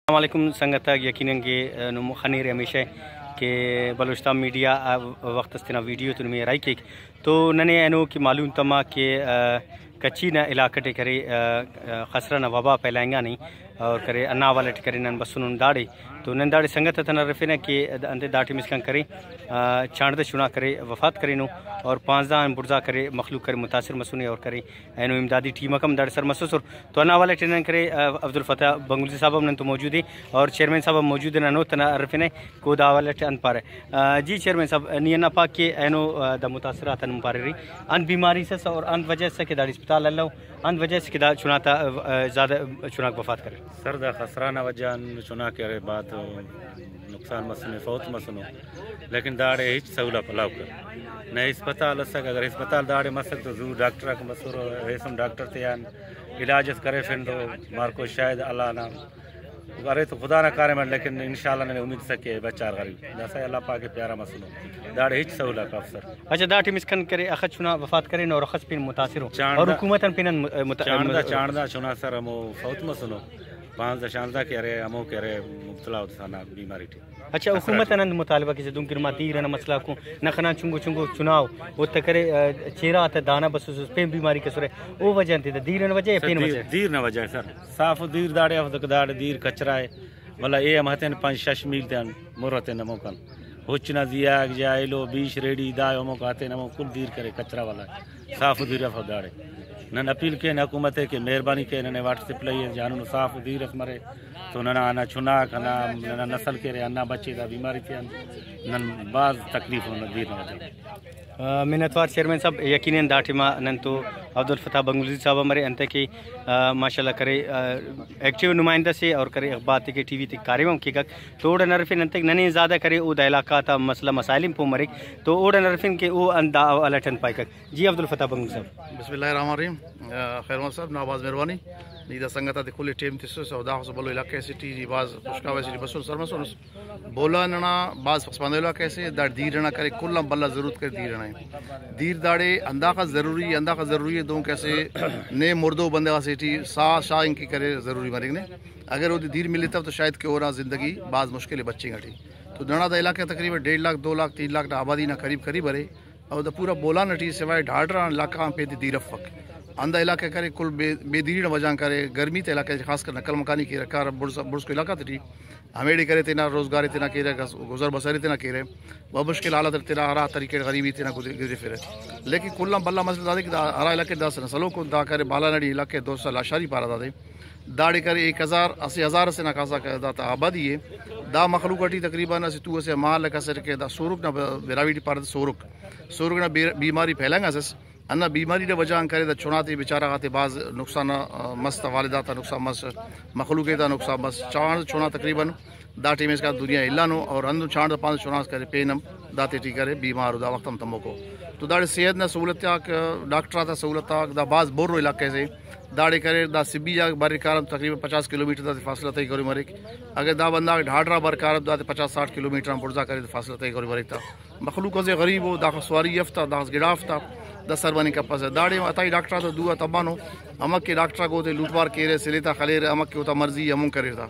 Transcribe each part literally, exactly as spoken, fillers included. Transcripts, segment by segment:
السلام علیکم سنگت آک، یقیناً کہ، آ، نم خنیرے ہمیشہ کہ بلوچستان میڈیا، آ، وخت اس تینا ویڈیو تو نمے ہرائی کیک۔ تو ننے اینو کہ معلوم تما کہ، آ، کچھی نا علاقہ ٹی کرے، آ، آ، خسرہ نا وبا پھیلائنگانے اور کرے ہندا حوالہ ٹی کرے نن بسنن داڑے۔ تو نن داڑے سنگت آتان ہرفینہ کہ انتے دا ٹائم اسکان کرے، آ، چانڑدہ چنا کرے وفات کرینو اور پانزدہ آن بڑزا کرے مخلوق کرے متاثر مسنے اور کرے اینو امدادی ٹیم آک ہم داڑے سر مسوسر۔ تو ہندا حوالہ ٹی نن کرے، آ، عبدالفتاح بنگلزی صاحب ہم نن تو موجود ءِ اور چیئرمین صاحب ہم موجود ءِ، نن اوتنا ہرفینہ کہ او دا حوالہ ٹی انت پارہ۔ آ، جی چیئرمین صاحب، نی ہندا پا کہ اینو، آ، دا متاثر آتان ہم پاریرے، انت بیماری اس ئس اور انت وجہ اس کہ داڑے اسپتال الو، انت وجہ اس کہ دا چناتا، آ، زیادہ چناک وفات کریر؟ سر، دا خسرہ نا وجہ آن چناک ارے بھاز نقصان مسنے، فوت مسنو، لیکن داڑے ہچ سہولت الاؤ کر۔ نہ ہسپتال اسک، اگر ہسپتال داڑے مسک تو زو ڈاکٹر آک مسرہ، ایسم ڈاکٹر تیان علاج اس کریفن تو مارکو شاید اللہ نا ارے تو خدا نا کاریم اٹ، لیکن انشاءاللہ ننے امید اسک کہ بچار غریب داسہ اللہ پاک ءِ پیارا مسنو، داڑے ہچ سہولت اف سر۔ اچھا، دا ٹائم اسکان کرے اخس چنا وفات کرینو اور اخس پین متاثر ءُ اور چانڑدہ، حکومت آن پین آن مت-، مت-، چانڑدہ، مت-، چانڑدہ چنا سر ہمو فوت مسنو، پانزدہ شانزدہ کہ ارے ہمو کہ ارے مبتلا ءُ داسہ ہندا بیماری ٹی۔ اچھا، حکومت آن انت مطالبہ کیسہ؟ دن کہ نما دیر ئنا مسئلہ کو، نخنا چنگو چنگو چنا ءُ، اوتا کرے، آ، چیرہ آتا دانہ بسوسس، پین بیماری کسرہ، او وجہ انت؟ دیر ئنا وجہ یا پین وجہ؟ دیر نا وجہ سر، صاف دیر داڑے اف، داڑے دیر کچرہ ءِ، ولدا اے ہم ہتین پنچ شش میل تیان مر ہتین ہموکان، ہچ نا زیہاک، جاہلو، بیش، ریڑی، دا ہموکا ہتین، ہمو کل دیر کرے کچرہ والا، صاف دیر اف داڑے۔ نن اپیل کین حکومت ءِ کہ مہربانی کے ننے واٹر سپلائی ءِ جانو صاف دیر اس مرے۔ تو ننا ہندا چناک، ہندا ننا نسل کہ ارے، ہندا بچے دا بیماری تیان نن بھاز تکلیف اُن دیر نا وجہ۔ آ، منتوار چیئرمین صاحب، یقیناً دا ٹائما نن تو عبدالفتاح بنگلزی صاحب ہم ارے، انتئے کہ، آ، ماشاءاللہ کرے، آ، ایکٹیو نمائندہ سے اور کرے اخبار تے کہ ٹی وی تے کاریم ہم کیکک، تو اوڑان ہرفین انتئے ننے زیادہ کرے او دا علاقہ تا مسئلہ مسائل ہم پہہ مریک، تو اوڑان ہرفین کہ او انت دا حوالہ ٹی انت پائکک۔ جی عبدالفتاح بنگلزی صاحب۔ بسم اللہ الرحمن الرحیم۔ آ، خیر محمد صاحب نا بھاز مہربانی، نی دا سنگت آتے کل ٹائم تسس اور داخس بھلو علاقہ سے ٹی نی بھاز خوشکاوی سے ٹی بسن سر مسنس۔ بولان انا بھاز پسماندہ علاقہ سے، دا دیر انا کرے کل آن بھلا ضرورت کرے دیر انا۔ دیر داڑے ہنداخہ ضروری، ہنداخہ ضروری ہے دہنکہ اسہ نے مردو بندغ اسے ٹی ساہ شاغنگ کہ کرے ضروری مریک نے۔ اگر اودے دیر ملتو تو شاید کہ اونا زندگی بھاز مشکل ہے بچنگ ٹی۔ تو ننا دا علاقہ تقریباً ڈیڑھ لاکھ، دو لاکھ، تین لاکھ نا آبادی نا قریب قریب ارے۔ اور دا پورا بولان ٹی سوائے ڈھاڈران علاقہ آن پین تے دیر افک۔ ہندا علاقہ کرے کل بے، بے دیری نا وجہ غان کرے، گرمی تا علاقہ خاص کر نقل مکانی کیرہ، کار بڑز، بڑزکو علاقہ تیٹی ہمیڑے کرے تینا روزگار تینا کیرہ، گز-، گزر بسر تینا کیرہ، و مشکل حالت اٹ تینا ہرا طریقہ غریبی تینا گزر-، گزرفرہ۔ لیکن کل آن بھلا مسئلہ دادے کہ دا ہرا علاقہ داسہ نسلوک دا کرے بالان اڑی علاقہ دوسہ لاشاری پارہ دادے۔ داڑے کرے ایک ہزار، اسہ ہزار اسے نا کاسہ داتا آبادی ءِ۔ دا مخلوق ٹی تقریباً اسہ تو اسہ ماہ لکھ اسر کہ دا سورک نا ب-، براہوئی ٹی پارہ تہ سورک۔ سورک نا بے-، بیماری پھیلانگ اسس۔ ہندا بیماری نا وجہ غان کرے دا چنا تے بیچارہ غاتے بھاز نقصان، آ، مس تا، والدہ تا نقصان مس، مخلوق تا نقصان مس۔ چانڑ چنا تقریباً دا ٹائم اسکا دنیا اِلانو اور ہندن چانڑ دا پانزدہ چنا اس کرے پین ہم داتے ٹی کرے بیمار ءُ دا وخت ہم تموکو۔ تو داڑے صحت نا سہولت آک، ڈاکٹر آتا سہولت آک، دا بھاز بھرو علاقہ سے۔ داڑے کرے دا سبی آ بریک کارہ تقریباً پچاس کلومیٹر داتے فاصلہ طے کروئی مریک۔ اگر دا بندغ ڈھاڈرا بر کارہ داتے پچاس ساٹھ کلومیٹر آن بڑزا کرے فاصلہ طے کروئی مریک تا۔ مخلوق اسہ غریب ءُ، داخس سواری اف تا، داخس گڑا اف تا، دا سر مننگ کپسہ۔ داڑے عطائی ڈاکٹر آتا دو آ تمانو، ہمک کہ ڈاکٹر آک اوتے لوٹ مار کیرہ، سلے تا خلیرہ، ہمک کہ اوتا مرضی ءِ ہمون کریر تا۔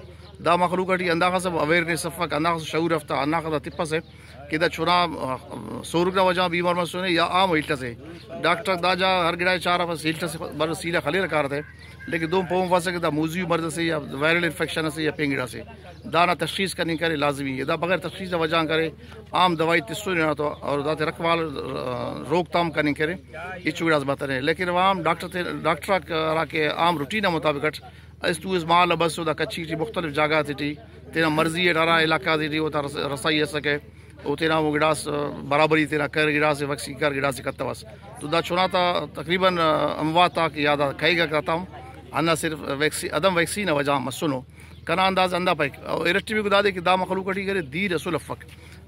دا مخلوق ٹی ہنداخس اویئرنیس افک، ہنداخس شعور اف تا، ہنداخس تپسہ کہ دا چنا، آ، سورک نا وجہ غان بیمار مسنے یا عام ہیلتھ اسے۔ ڈاکٹر آک دا جا ہر گڑا ءِ چارفس، ہیلتھ اسے بر سیلہ خلیرہ کارہ تہ۔ لیکن دہن پہہ مفسہ کہ دا موذی مرض اسے یا وائرل انفیکشن اسے یا پین گڑاسے۔ دانا تشخیص کننگ کرے لازمی ءِ۔ دا بغیر تشخیص نا وجہ غان کرے عام دوائی تسنے ہنانے تو اور داتے رکھ وال، آ، روک تھام کننگ کرے ہچو گڑاس باتنے۔ لیکن عوام ڈاکٹر تے، ڈاکٹر آک ہراکہ عام روٹین نا مطابق اٹ اس تو اس مال بس او دا کچھی ٹی مختلف جاگہ غاتے ٹی تینا مرضی اٹ ہرا علاقہ غاتے ٹی اوتا رس-، رسائی اسکہ۔ او تینا ہمو گڑاس برابری تینا کر، گڑاسے ویکسین کر، گڑاسے کتوس۔ تو دا چنا تا تقریباً اموات آک یا دا کہیغاک داتا ہم ہندا صرف ویکسی-، عدم ویکسین نا وجہ غان مسنو۔ کنا انداز ہندا پائک۔ او ارٹمیکو دادے کہ دا مخلوق ٹی کرے دیر اسل افک۔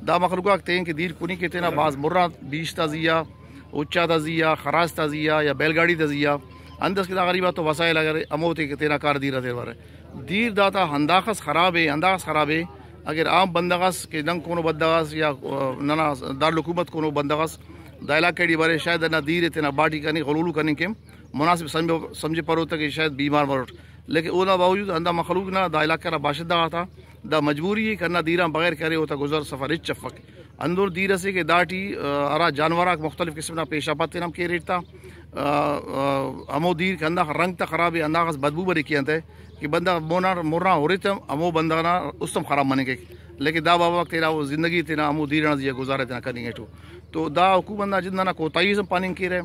دا مخلوق آک تین کہ دیر کننگ کہ تینا بھاز مران بیش تا زی آ، اچا تا زی آ، خراس تا زی آ یا بیل گاڑی تا زی آ، انت اس کہ دا غریب آتو وسائل اگر ہموتے کہ تینا کار دیر آتے بارہ۔ دیر داتا ہنداخس خراب ءِ، ہنداخس خراب ءِ، اگر عام بندغ اس کہ نن کونو بندغ اس یا، آ، ننا دارالحکومت کونو بندغ اس دا علاقہ ٹی برے، شاید ہندا دیر ءِ تینا باٹی کننگ، غلغلو کننگ کن مناسب سمجھ-، سمجھپرو تہ کہ شاید بیمار مروٹ۔ لیکن اونا باوجود ہندا مخلوق نا، دا علاقہ نا باشندہ غاتا دا مجبوری ءِ کہ ہندا دیر آن بغیر کرے اوتا گزر سفر ہچ افک۔ ہندن دیر اسے کہ داٹی، آ، ہرا جانور آک مختلف قسم نا پیشاپات تینا ہم کیریٹ تا، آ، آ، ہمو دیر کہ ہنداخہ رنگ تا خراب ءِ، ہنداخس بدبو بریک ای انتئے کہ بندغ مونا مرنا ہُرے تہ ہمو بندغ نا است ہم خراب مننگ کیک۔ لیکن دا باباک تینا او زندگی تینا ہمو دیر ئنا زیہا گزارہ تینا کننگ ٹو۔ تو دا حکومت نا جند ئنا کوتاہی ئس ہم پاننگ کیرہ،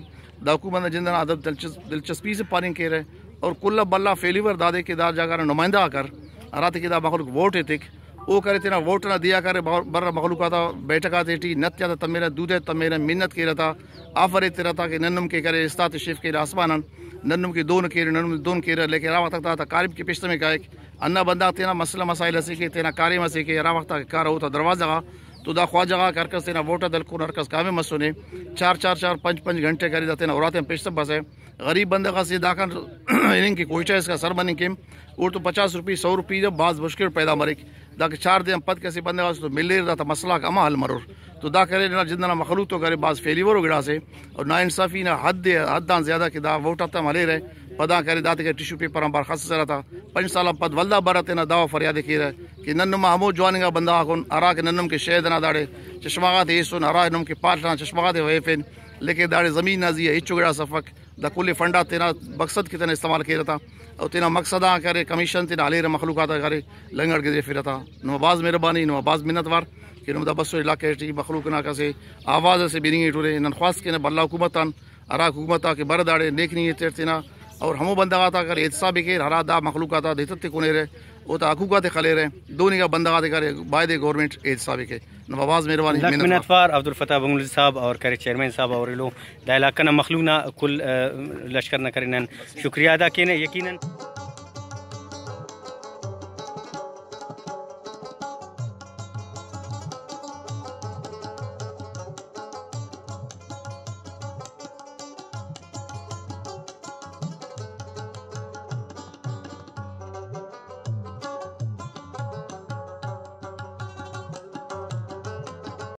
دا حکومت نا جند ئنا ادب دلچس-، دلچسپی ئس ہم پاننگ کیرہ، اور کل آن بھلا فیلیور دادے کہ دا جاگہ نا نمائندہ غاک ار، ہراتے کہ دا مخلوق ووٹ ایتک، او کرے تینا ووٹ ئنا دیا کرے، بر-، بر مخلوق آتا بیٹھک آتے ٹی نت آتا تمرہ، دود ئے تمرہ، منت کیرہ تا، آفر ایترہ تا کہ نن نم کہ کرے استاد تشریف کیرہ آسمان آن، نن نم کہ دون کیرہ، نن نم دون کیرہ، لیکن ہرا وخت آتا کاریم کہ پیش تمے کائک، ہندا بندغ تینا مسئلہ مسائل اسے کہ تینا کاریم اسے کہ ہرا وخت آ کارہ اوتا دروازہ غا، تو دا خواجہ غاک ہر کس تینا ووٹ آ دلکون، ہر کس کامے مسنے، چار چار چار پنچ پنچ گھنٹہ کرے دا تینا اراتے آن پیش تمپسہ۔ غریب بندغ اسے داکان ہننگ کہ کوئٹہ اسکا سر مننگ کیم، اوڑتون پچاس روپی، سو روپی نا بھاز مشکل پیدا مریک۔ داکہ چار دے آن پد کہ اسہ بندغ ئسے تو ملیر، داتا مسئلہ غاک ہمہ حل مرور۔ تو دا کرے ننا جند ئنا مخلوق تو کرے بھاز فیلیور و گڑاسے، اور ناانصافی نا حد ءِ، حد آن زیادہ کہ دا ووٹ آتا ہم ہلیرہ، پدا کرے داتے کہ ٹشو پیپر آن بار خاسسرہ تا، پنچ سال آن پد ولدا بارہ تینا دعوی فریاد ءِ کیرہ کہ نن نما ہمو جوان انگا بندغ آک ان ہرا کہ نن نم کہ شہد ئنا داڑے چشمہ غاتے ایسن، ہرا نم کہ پاڷ ئنا چشمہ غاتے ایفین، لیکن داڑے زمین نا زیہا ہچو گڑاس افک۔ دا کل فنڈ آک تینا مقصد کہ تینا استعمال کیرہ تا، او تینا مقصد آک کرے، کمیشن تینا ہلیرہ، مخلوق آتا کرے، لنگڑ گدریفرہ تا۔ نما بھاز مہربانی، نما بھاز منت وار کہ نم دا بسو علاقہ ٹی مخلوق نا اسہ آواز اسے بننگ ٹی ارے۔ نن خواست کینہ بھلا حکومت آن، ہرا حکومت آ کہ بر داڑے نیک نیت اٹ تینا، اور ہمو بندغ آتا کرے احتساب ءِ کیر، ہرا دا مخلوق آتا دتت ءِ کونیرہ، اوتا حقوق آتے خلیرہ، دہننگا بندغ آتے کرے بایدے گورنمنٹ احتساب ءِ کے۔ نما بھاز مہربانی، لکھ منت وار۔ منت وار عبدالفتاح بنگلزی صاحب اور کرے چیئرمین صاحب اور ایلو دا علاقہ نا مخلوق نا کل، آ، لشکر نا کرے نن شکریہ ادا کینہ۔ یقیناً